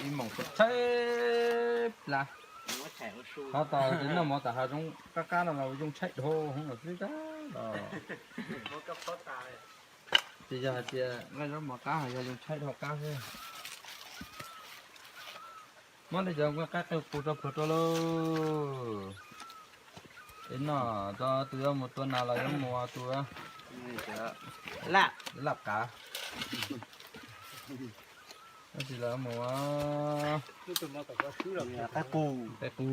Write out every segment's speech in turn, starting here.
Ib moos tshaib plab. Qhov tas noj mov tas hav zoov qab qab no los zoo tshaib dhau hwv los xwb tab los. Ces yog hais tias nqaij zaub mov qab yog zoo tshaib dhau qab xwb. Muab tej cov nqaij qab qeej qus rau pluag rau lauj. Es noj rau tus yuav mus tua nas los yuav mus tua laj qav. Tab sis los mus qeej qus.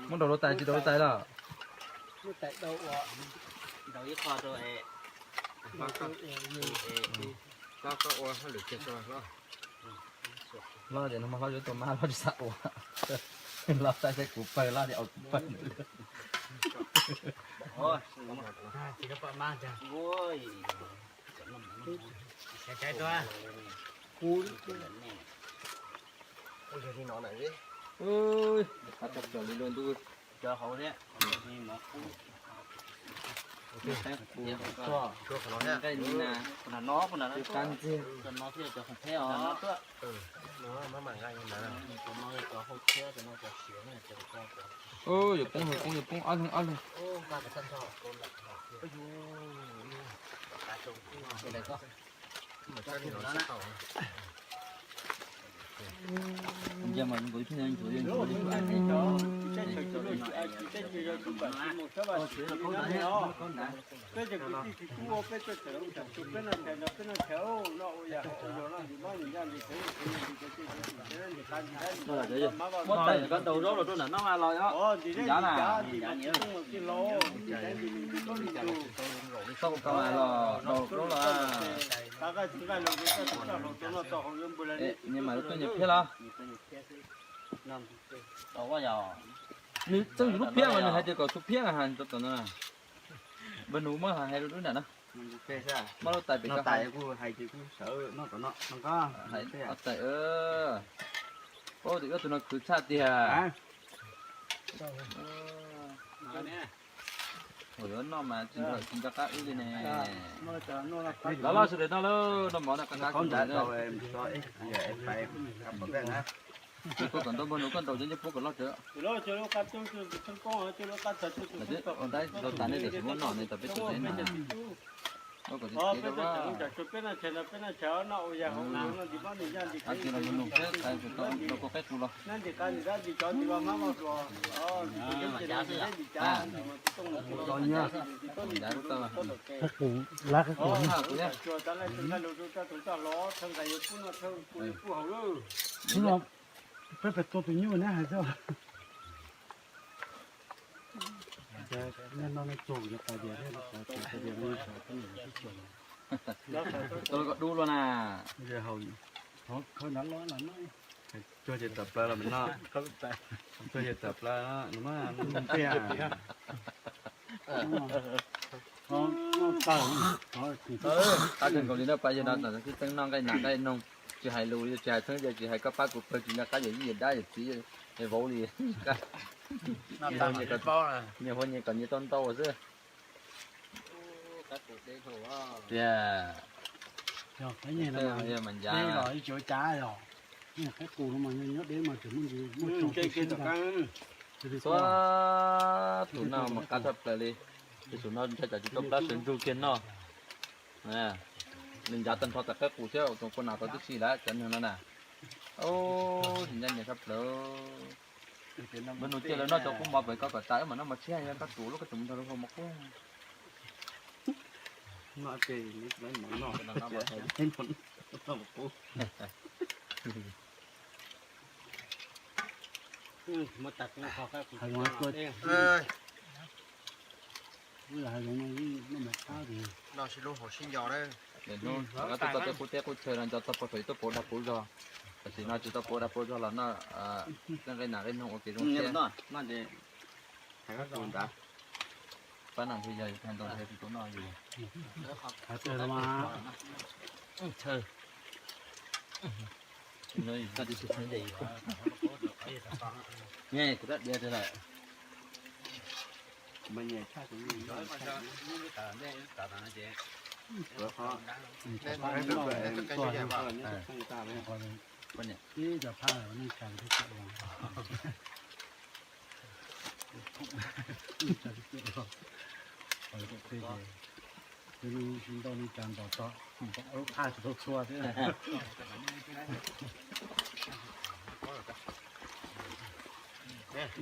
Muab daus luaj tais tsis daus luaj tais los? Hlob tias no mas hlob yuav tua mab hlob tsis xav ua. Hlob saib saib kuv pawg hlob tias ua kuv pawg. Qab tshaj plaws li luaj ntuj. Cov hauv thiab, nqaij ni na, qab ntxiag. Yuav poob yuav poob yuav poob ob leeg ob leeg. Nce mas nkaus ib tug ncuav ncuav li Muab tais koj ntaus zaub los rau nram no mas los os. Ncav na. Tau tau los ntaus zaub los. Nyias mas lub tuaj nyias phiab los. Nws txeeb yus lub phiab mas nws hais tias kom tshuav phiab na has rau tom no. Npawg Nus muab hais rau lub nram no. Muab lub tais pem ko hais. Hais tais. Ub, tus ub tus no khwv tshaj tiag. Ua yuav noj mas tsis nrog tsis nco qab wb li ne. Los loj sawv daws noj lauj, noj mov noj qab qab. Puab kom ntau, npawg Nus koj ntaus cov ncej puab kom loj tsawv. Ntawd tsis tau tas ne, tam sim muab noj ne tam peb tug tsev na. Peb tug tsev na. Ab, cia los nug seb tais puas tau rau koj qaib qus los. Qaib qus, lab qaib qus. Peb pem tua tus nyuj neb hais xwb. Noj noj txog cov tais diav thiab, tais diav no, tau koj dub luaj na. Cuag ces tawm plaws los no, cuag ces tawm plaws no mas. Qab kawg nkaus li na pab, yog no tam sim xij txeeb noj nqaij nas nqaij noog, tsis hais lus li, tsis hais txheeb ze, tsis hais koj pab kuv pawg, tsis nco qab yawm yij yawm dab yawm txiv yawm vauv li. Nyias huab nyias kom nyias tau ntau xwb. Tiag. Yog mas ncav. Qaib qus no mas nyob deb mas tseem muaj ntsis muaj tso. Xua tus no mas qab tshaj plaws li. Tus no ntshai tsam tsis tau plab sawv ntsug kiag noj. Nws ncav tag nrho tas qaib qus thiab tus kua nas tod tib si lawm cov neeg no na. Ub, tsis ncaj ncees tshaj plaws. Npawg Nus cia lawv noj cov kua mov pem ko kom tas wb mam noj mov tshiab, yog koj tus lub koj tseem mus nrog lawv hau mov qub. Noj sib hlub haus sib nco. Hnub no tuaj txog tej qub teb qub chaw no nco txog pog thaum ub tuaj pauv dag pauv zog, tam sim no tsis tau pauv dag pauv zog los noj tej nqaij nas nqaij noog ua kev zoo siab. Pab no ntshe yog hais ntau ntshe tsis tau noj yus. Kuv rab diav lawm. Ib cov phaj neej tsa thiab tawm los, ib cov phaj neej tsa ntos tso, lub phaj tsis tau txhua thiab. Tsis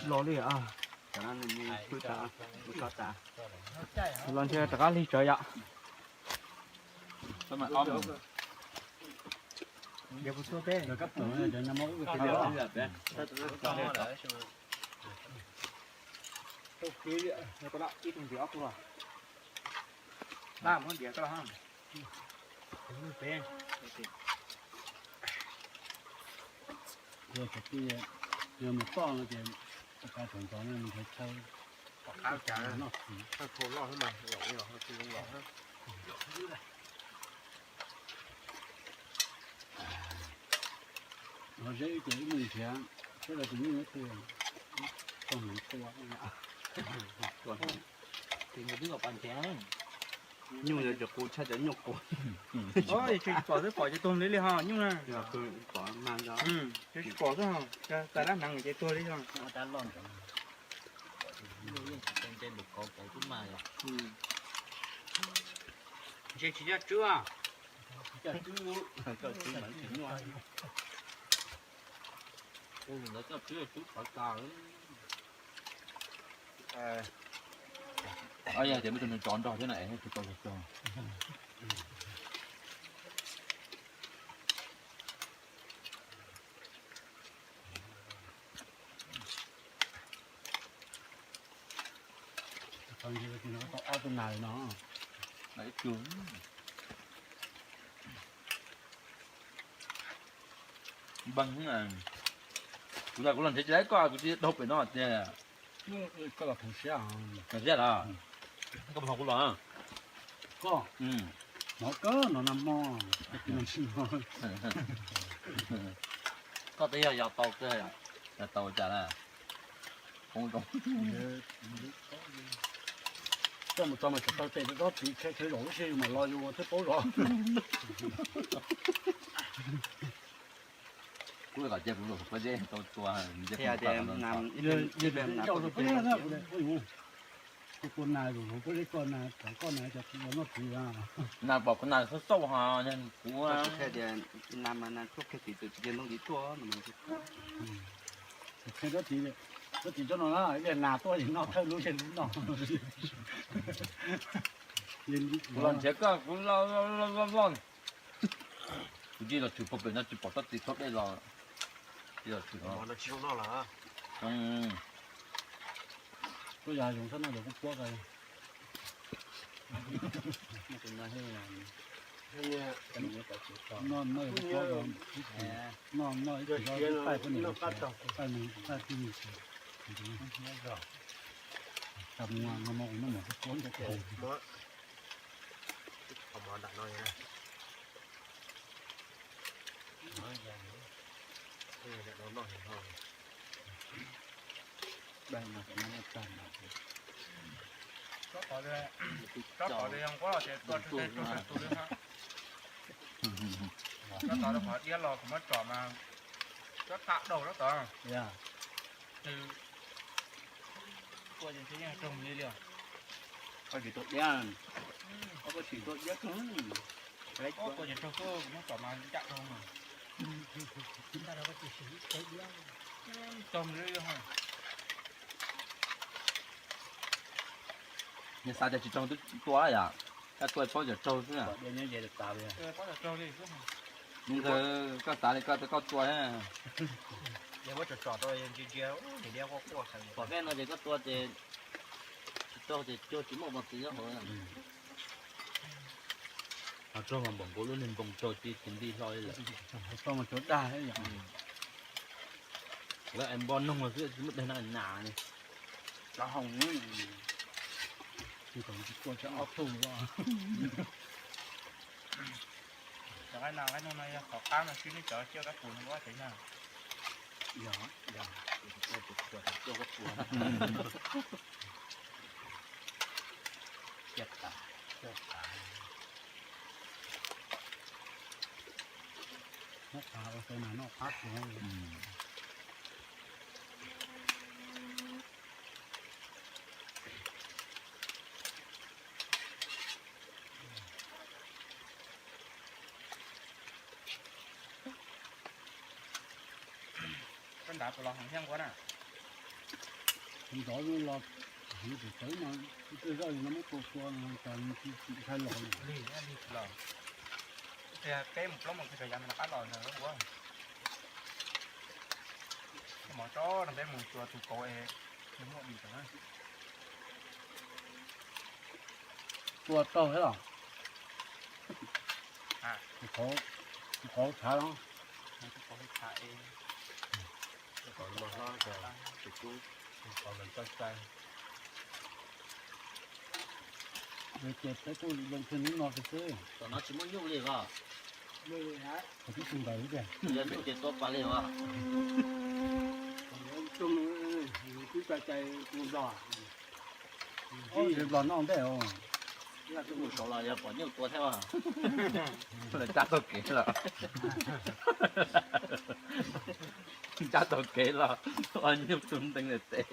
los li. Los ntshe rov qab lig tsawv yom. Yog cov tij, yog mus toj no ces, qa tsav ntxov no mus thawb, thawb noj txiv, thawb phau loj xwb mas, los zeb ib ces ib mus nrhiav, seb los tus nyuj ib tug, tog hneev tua. Nyuj yuav tsis qus tshaj cov nyuj qus. Tsis pom xwb pom ces tuag li li ho nyuj na. Tsis pom xwb ho, txais dab hneev ces tuag li ho. Ntshe tsis coj tswb. Yog tias muaj tus neeg tsov nrog thiab na es tsis tau txog. Ob tug nas no, ib tug npee. Kuv yog kuv los nrhiav tsis tau koj, kuv tsis tau pem no tiag. Koj los khuv siab, khuv siab los, koj puas ho kuv los? Koj, hnov kawg no nag hmo, koj twb yog yog tau, yog tau cas na. Koj mus txog mas tsis tau tes rau txiv, tsheb zaum lub sij mas los yus thiaj paub zov. Kuv kom cia kuv zaum pob zeb tau tua, tua nas zaum pob zeb koj nas, koj nas cov txiv los noj txiv. Nas pom kuv nas xauj xauj ho kuv. Nas mas nas tuaj kiag tim txwm tsis kiag ntoo tim tuaj no. Qhia rab txiv, rab txiv coj no na, ib pliag nas tuaj es noj thawj lub seb lub noj. Kuv los nrhiav koj, kuv los los los los, kuv tsis los tshwm pog pem no tsis pom rab txiv thaub dej los. Tsis los tshwm no. Koj yog zoov txhob noj cov kub puab ko. Noj noj ib tug, paij poj niam, paij tij, tas mus no mas kuv noj mov kub puab ntau. Tsob tod, tsob tod yog nquab los ces tua tsawg teg tua tsawg tus li ha. Tsob tod qhov diab los kuv muab tsom mas tsob tham daus tsob tod. Tua ces ntshe yeej raug li li os. Koj tsis tua diab, koj tsis tua diab kawg. Koj tua ces raug xwb, kuv muab tsom mas ncav raug mas. Raug li li ho. Nws xav tias tsis raug twb tua yom, koj tua paub tias raug xwb. Ntawd koj xav li koj, koj tua. Pom peb no ces koj tua ces tsis raug ces cuag tsis muaj mos txwv nyob hauv. Ho raug mas npaum nkaus lub niag npoo raug ci tsis nti hlo li lawm. Raug mas cov dag. Lawv es npo noog xwb tsis muaj dag na nas li. Cov hoom. Tsis tau tsis tua tsis ob tug. Cov qaib no, qaib no no yog qhov qab no xwb, nej cov ciaj kab puas no ua tsev yog. Yog, yog, tus qhuas tus qhuas coj kab puas. Ciaj tas, ciaj tas. Noj qab ua xwb mas noj qab xwb. Koj nrad puas los heev thiab nqua na? Nrad los heev tsis tawv mas tej zaum no muab tua tua tas tsis ntshai los. Lig, lig los. Tias peb mus plaub mus twg rov yav ntawd rov qab los ntag ua. Mov tso rau peb mus tua tus kauv es nws muaj dim tau na. Tua tau thiab los? Tus kauv, tus kauv tshav los? Tus kauv tshav es. Tus kauv mos hlob, tus kauv lawv txaij txaij. Ces peb kuj zoo thiaj hnub no xwb. Tom no tsis muaj nyuj li os. Kuv twb tsis ntaus li tiag. Yog nyuj ces tua pas li os. Twb cai cai tus nplog. Tus nplog noj ntej os. Twb mus saud los yog pom nyuj tua thiab os. Lawv cab taug kev los. Cab taug kev los ua nyuj tu ntees tes.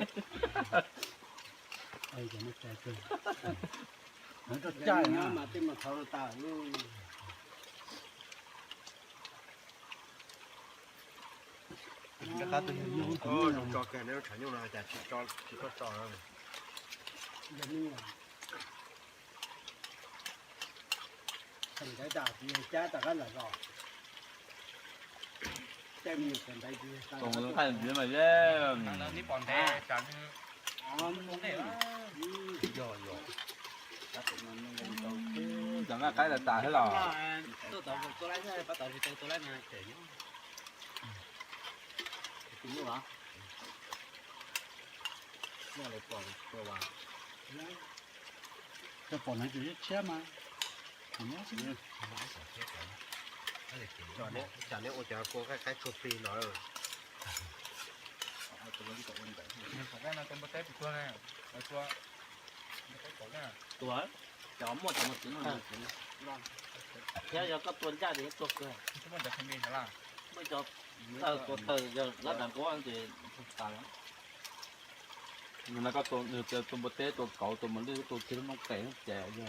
Cab mas tej mas thav tas. Zoo tso kiag neb lub tshav nyuj no cas tsis tso, tsis txhob tso. Tseem caiv tas, cab tas qab nram zos. Caij me nyuam txawv ntaiv tsis tau. Thaij ntxiv mas ye. Ib pom ntev tsam nws yog yog. Cov nqaij qaib tas tas thiab los. Tuaj tod tua laib thiab, pab tod tsis tau tua laib mas tseem nyob. Koj pom na, tus tshiab mas. Tsam nej ua cov kua qaib qaib tshua plig no. Nws qhov no tua npua teb puas tuag na, tua npua teb kauv na. Tua, cov muaj cov mus txiv no, thiab yog koj tua ncaj ces tuag kawg. Muaj cov tawg tua tawg, yog lab das nquab ces tas. Nag koj tua npua teb, tua kauv, tua mos lwj, koj tua kiag lub noob qes noob ces yog.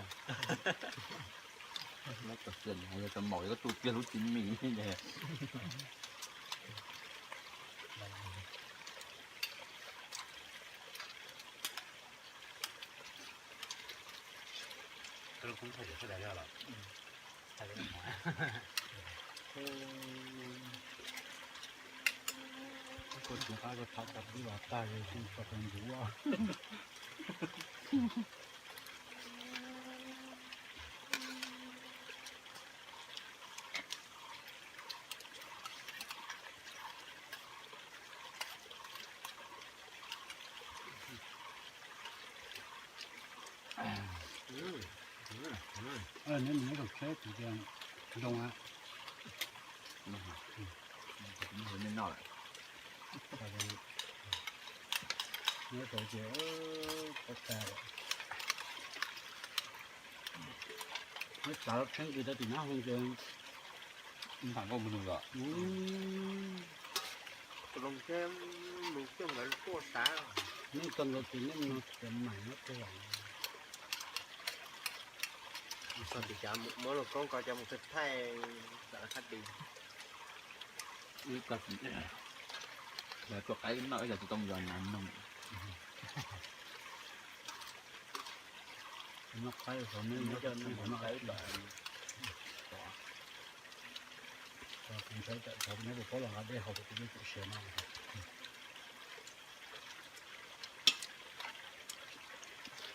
Lab cov xwm yog cov maum yog koj tua kiag lub txiv mis. Koj tsis qab koj tham tas twb los tag, tsis tau ntxuav. Neb mus neb kaum tsheb kuv tias zoo a. Neb tau tias pab tas, neb tsav tsheb kis rau tim nab hoo ces npam nkauj mus nug los. Tus loo thiab mus coj ntawd tuaj sav. Neb tau ntawd ces neb mus tias mam nyob twg los. Txog tim cas muab luag koob ko cov mus thaij thaij kom lawv qab ti. Ib tag kis lawv tuaj qaib noj ib yam tsis tau mus yos nyav mloog. Noj qaib, noj qaib, kuv ntshai tsam neb puas paub los nqa dej haus kuv twb tsis siav no.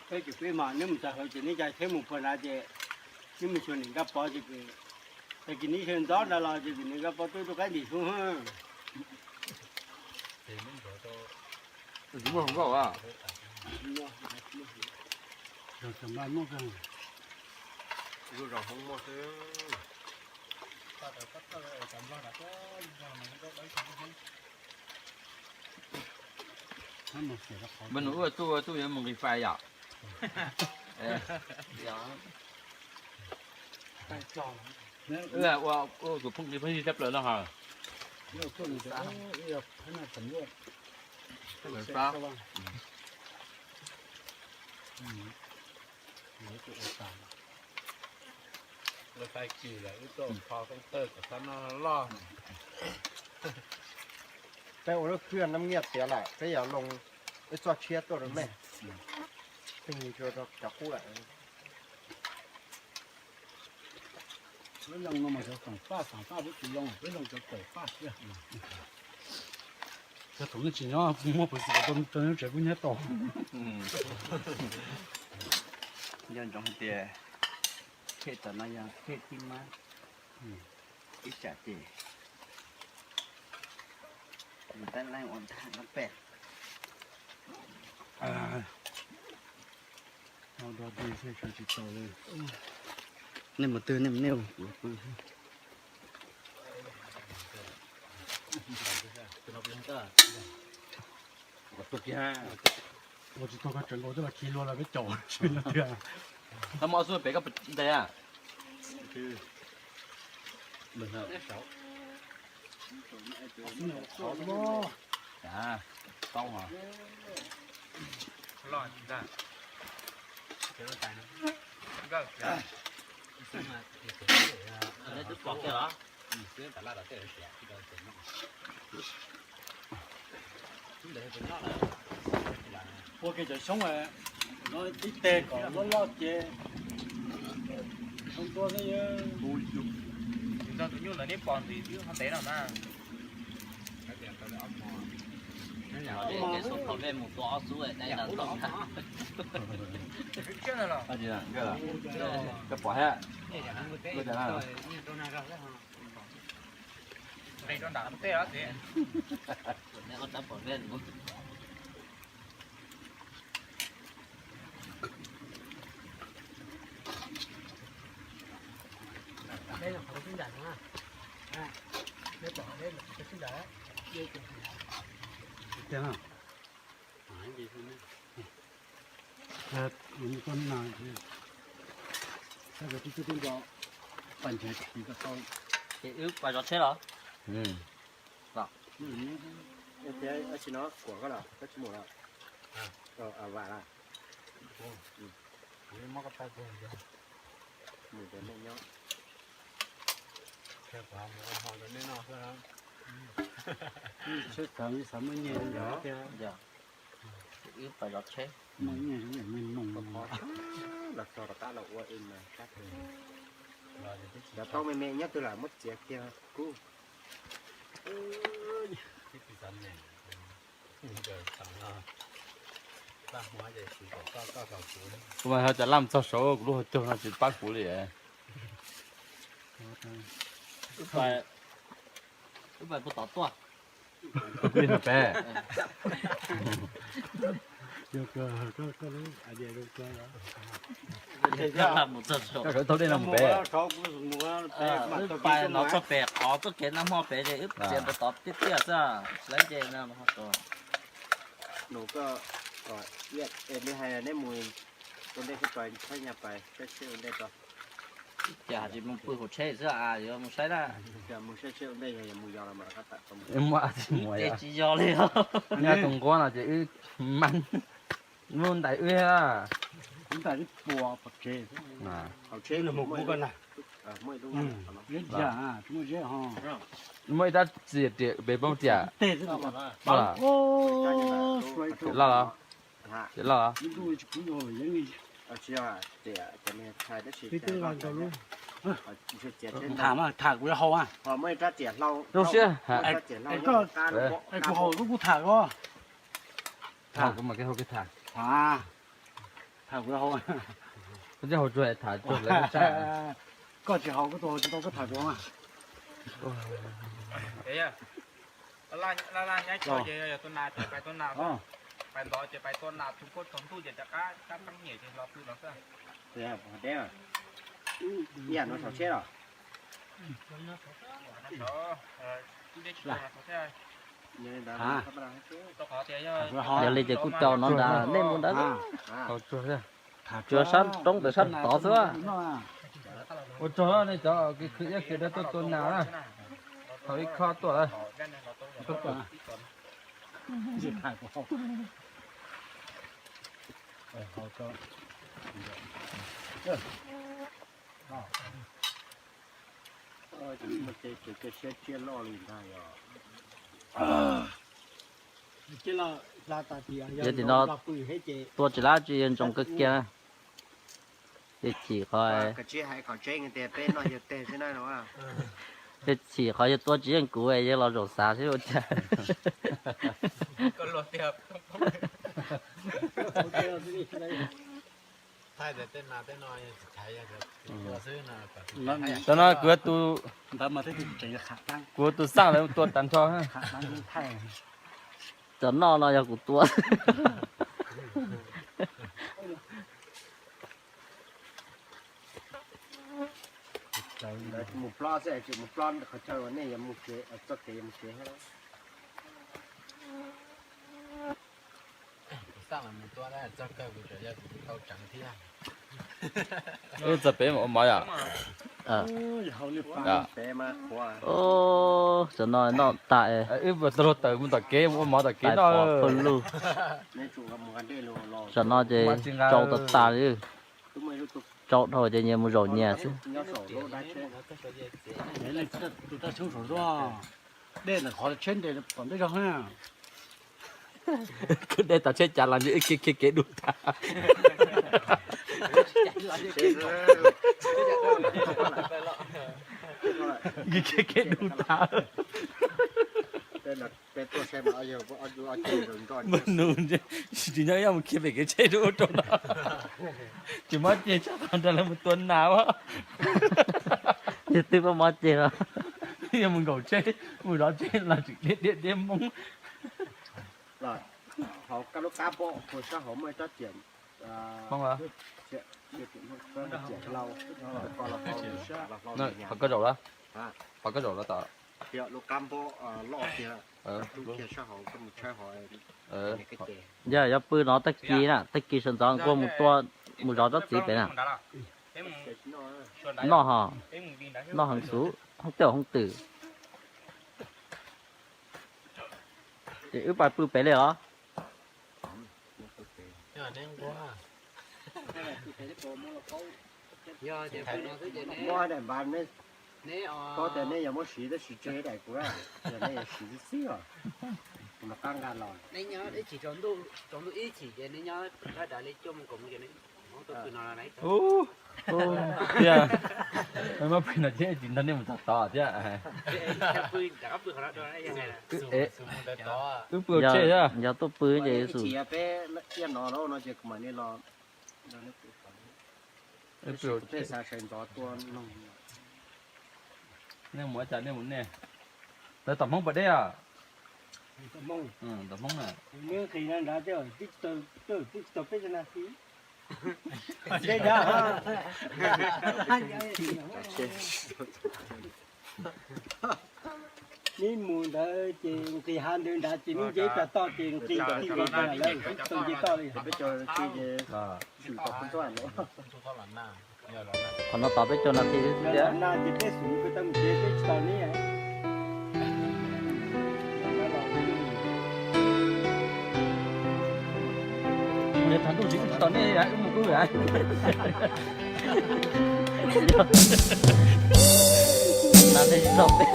Peb ces peb mas neb mus txog hauv ces neb caij tsheb mus puag nrad ces neb mus xyuas niam Nkaj Pov ces, tag kis neb xyuas ntxov nrad los ces niam Nkaj Pov twb tuaj qaib ntim xwb. Tsis muaj hluas nkauj a. Lub zos Hmoob muaj xwb. Npawg nus ua tuj ua tuj yuav mus nqis fais yom? Ua ua tus phooj ywg phooj ywg sab plaws no ha. Peb ua lub khwj nab nyiaj tiav lawm, peb yuav loo ib txoj tshiab tuaj rau mej, pheej rau cov qub lawm. Lub loo no mas cov xoom faj, xoom faj peb tsis loo, peb loo cov tawm faj xwb. Cov thaum nej tsis nyob muab pus xim rau nyob tsev kuj nyob tau. Nco ntsoov hais tias khej tom no yog khej tij mab, ib tsam ces tab leej ua ntag no pem. Nej mus twg nej mus nej. Ua tsis tau koj tseem nkaus twb los khi luag los peb caum tiag. Tau mos xub pem koj ntes a. Ua kiag cov xyoob no ib teg kom loj loj ces xyoob tuab xwb. Tus ntxog tus nyuj ntawd neb pom ntxiv twb ho ntev no na. Tus thaum vej mus tua ob xub dai ntawd tau. Koj pom thiab. Nqis rau nram tej os. Ces wb pas zov tsheb los? Tsis no kuam koj los koj tsis mus los? Vam las. Mus ntawm nej nyob. Tsheb txawv xav muaj nyiaj li ntawd thiab. Wb pas zov tsheb. Muaj nyiaj zoo yam nyiaj moos. Los txog rov qab los ua im mas kab. Cov taub me me nyob twg lam muab txiav kiag kub. Kuv mas yog cas laj mus txog saud kuv lub hauv caug no tsis pab kuv li. Wb pais puag tom tuaj. Tus plig no pem. Koj kawm taug dej no mus pem. Wb pais no txog pem qhov txoj kev nag hmo pem ces wb txiav puag tod tiaj tiaj xwb, tsis laib nce no. Nus koj, li hais nej mus ua ntej seb pais thaij nyaj pais saib tsheb ua ntej tso. Ces has tsis mus pw hauv tsheb xwb as, yuav mus saib na. Mus saib tsheb ua ntej, yog mus yos los mas rov qab tawm tau. Ces tsis yog li os. Nyob tus nquab no ces wb mas lub ntais wb thiab. Lub ntais wb puas pov tsev. Hauv tsheb muaj ib lub, muaj ib rab txiv riam pem poob tiam. Loj los? Ces loj los? Tham mas tham kuv hau. Zoo siab. Kuv hau kuv mas kev hau kev tham. Tham kuv hau. Koj tsis hau tsuag tham tsuag lawv tsa. Koj tsis hau koj tus hau tsis tau koj tham kuv mas. Laj laj nyab co ces yog tus nas ces pais tua nas, pais ntov ces pais tua nas, tus koj tsaus ntuj ces rov qab tab peb nyiam ces los pw los xwb. Ib yam no saum tsheb los? Yog li ces kuj rau no ntag, nej mus ntawd. Tsuas sab roob ntawm sab tod xwb. Ua tsaug nej cov khwv iab khwv dawb tuaj tua nas na. Thaum ib khob tuaj lawm. Yog tim no tua tsis lab tsis yeej ntsoov kawg kiag na. Yog chim qhov, yog chim qhov yog tua tsis yeej kuv, yog los zaum xav xwb ua cas. Cov no kuv, kuv tus xaj lawv tua tag nrho. Cov noj no yog kuv tua. Mus plob xwb, tsis mus plob qhov chaw uas nej yuav mus kev, txoj kev yuav mus kev thiab. Txog pem ua mov yom? Cov no noj tas. Wb tau luag tawm mus tom kev mus ua mov tom kev noj. Phooj lug, cov no ces tsau tas tas li. Tsau dhau ces nyias mus zaum nyias xwb. Dej ntawm qhov tsheb nres tom ntej zog na. Kuv dej tom tsheb cav los ntshe wb khiav khiav kev dub tas. Khiav khiav kev dub tas. Nus tsis nyob, yog mus khiav pem kev tsheb rau ub rau no. Tsis mob ceg tshaj qhov nrog lawv mus tua nas as. Yog twb mob mob ceg los yog mus nkaum tsheb mus zov tsheb los tseem diab diab diab moob. Hauv koj lub qab pob puag sab hauv muaj ib tsob ciam, qhov koj zaum los, qhov koj zaum los tom lub qab pob loj kiag, lub kiag sab hauv koj mus tshawb hauv. Yog yuav pw no tag kis na, tag kis sawv ntxov kuj mus tua, mus zov tsob txiv pem na. Noj ho, noj heev xwb, hoob twm hoob twm. Ces wb pais pw pem li os. Tias nej yuav muab siv tab sis tseg daim kuv, yog nej yuav siv xwb xwb os. Kuv mam qab nqa los. Neb nyob ib chim tsaus ntuj, tsaus ntuj ib chim ces neb nyob dab dav li cuaj moos kaum moos ces neb muab tuaj pw no. Tiag, muab pw no thiab tsis nrog nej mus txog tod thiab. Wb pw tsheb thiab. Yog tuaj pw ces peb no no ces kuv mam li los. Nej mus ua cas nej mus nej? Lawv tom Hmoob pas deb os. Tom Hmoob na. Neb mus ntawd ces nqis hav ntawd nrad ces neb nce ib plag toj ces nqis tij nqis lawm, tau nce toj li. Qhov no tos peb caug nas this xwb tiag. Thaum ntuj tsis tos nej, wb mus wb. Nas this tsis tau peb.